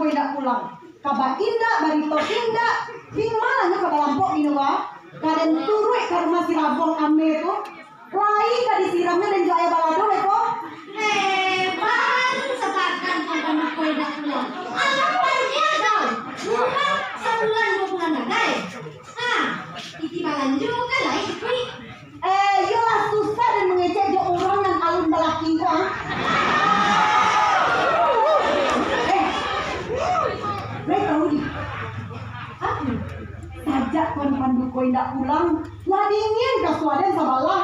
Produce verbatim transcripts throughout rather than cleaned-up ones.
indak pulang. Kaba indak, barito indak, di ma nyo ka balampok inyo, ah? Ka den turuik ka rumah si Rabuang Ameh tu, lai ka disiramnyo den jo aia balado, beko. Eh, baru sabatang Tuan Panduko indak pulang. Alah, panjang kau. Rumah sabulan duo bulan nadai. Ha, iti balanjo ka lai ikuik. Eh, iyolah, susah den mangecek jo urang nan alun balaki ko, ah. Eh, lai tahu di. Apo? Sajak Tuan Panduko indak pulang, lah dingin kasua den sabalah.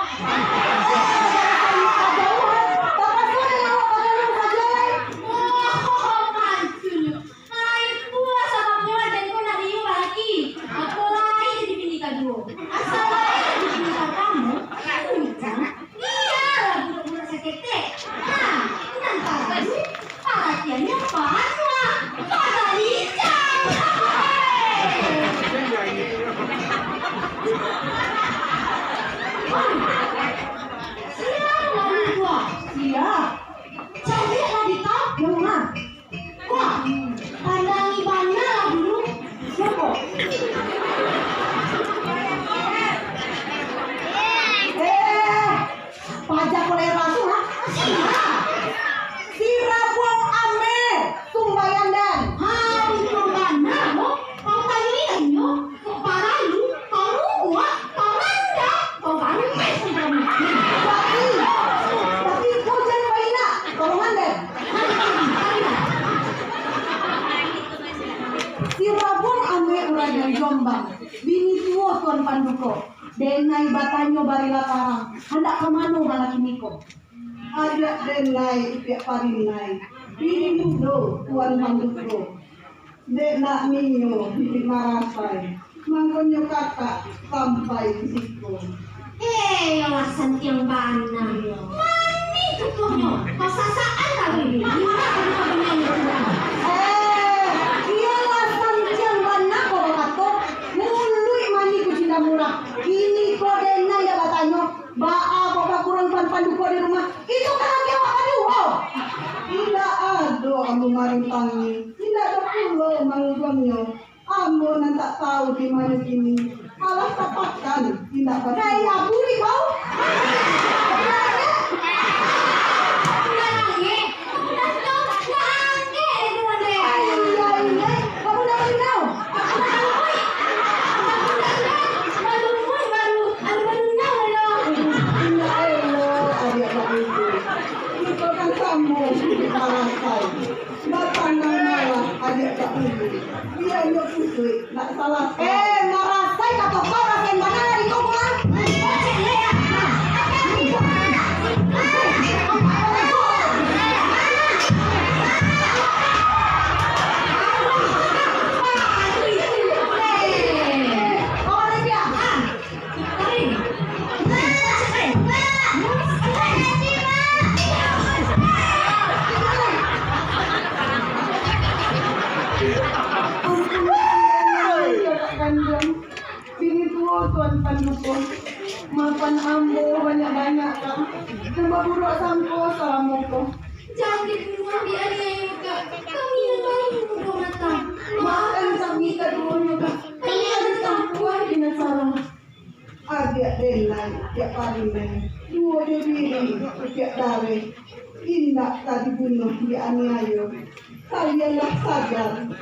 Kajauhan, tapakso den awak bagalung sajo lai. Oh, mancunyo. Ai pulo sababnyo den ko nak riuh balaki, apo lai jadi bini kaduo. Asa lai jadi bini partamo, kuncang, bialah buruak-buruak saketek. Ha, nan talalu, paratiannyo panuah, pagalincang. Siap lalu tuah. Siap. Caliaklah di tampung, ha. Wah, pandangi bana lah dulu. Siapo? Eh, paja kolera tu, ha? Sia. Si Rabuang Ameh, sumbayan den. Ha, untuang bana, lo. Kau tanyo inyo. Kok paralu, kau rubuah, kau randam, kau rampeh sampai mati. Tapi, tapi kau jan bainak, tolongan den. Si Rabuang Ameh urang dari Jombang, bini tuo Tuan Panduko. Denai batanyo bari lah tarang, handak ka mano balaki niko? Adiak denai, Ipiak Parinai, bini mudo Tuan Panduko. Dek nak minyo bibik marasai, mangkonyo kakak sampai di siko. Eh, alah santiang bana. Mani tutuhnyo, pasasakan kami. Eh, iyolah santiang bana kau bakato, muluik mani kucinta murah. Kini ko denai dak batanyo, baa kok bakurang Tuan Panduko di rumah. Itu kan laki awak baduo. Indak ado ambo marintangi, indak ado pulo manguduangnyo. Ambo nan tak tahu di mano kini. Alah tapakan, indak batua. Kai abu di kau. Ai, ai, ai, kamu dah tahu. Indak elok, adiak baitu. Kito kan samo, marasai. Batanang malah, adiak baitu. Bianyo putuih, nak salah. Eh, marasai kato kau, rasai bana lah di kau, Bang. Bini tuo Tuan Panduko, maafan ambo banyak-banyak, Kak. Nan baburuak sangko salamo ko. Jan dibunuah, dianiayo, Kak. Kami nan baru mambuka mata. Maafkan kami kaduonyo, Kak. Kami ado tampuah di nan salah. Adiak denai, Ipiak Parinai, duo jo diri, Ipiak Dareh, indak ka dibunuah, dianiayo. Kalianlah sadar,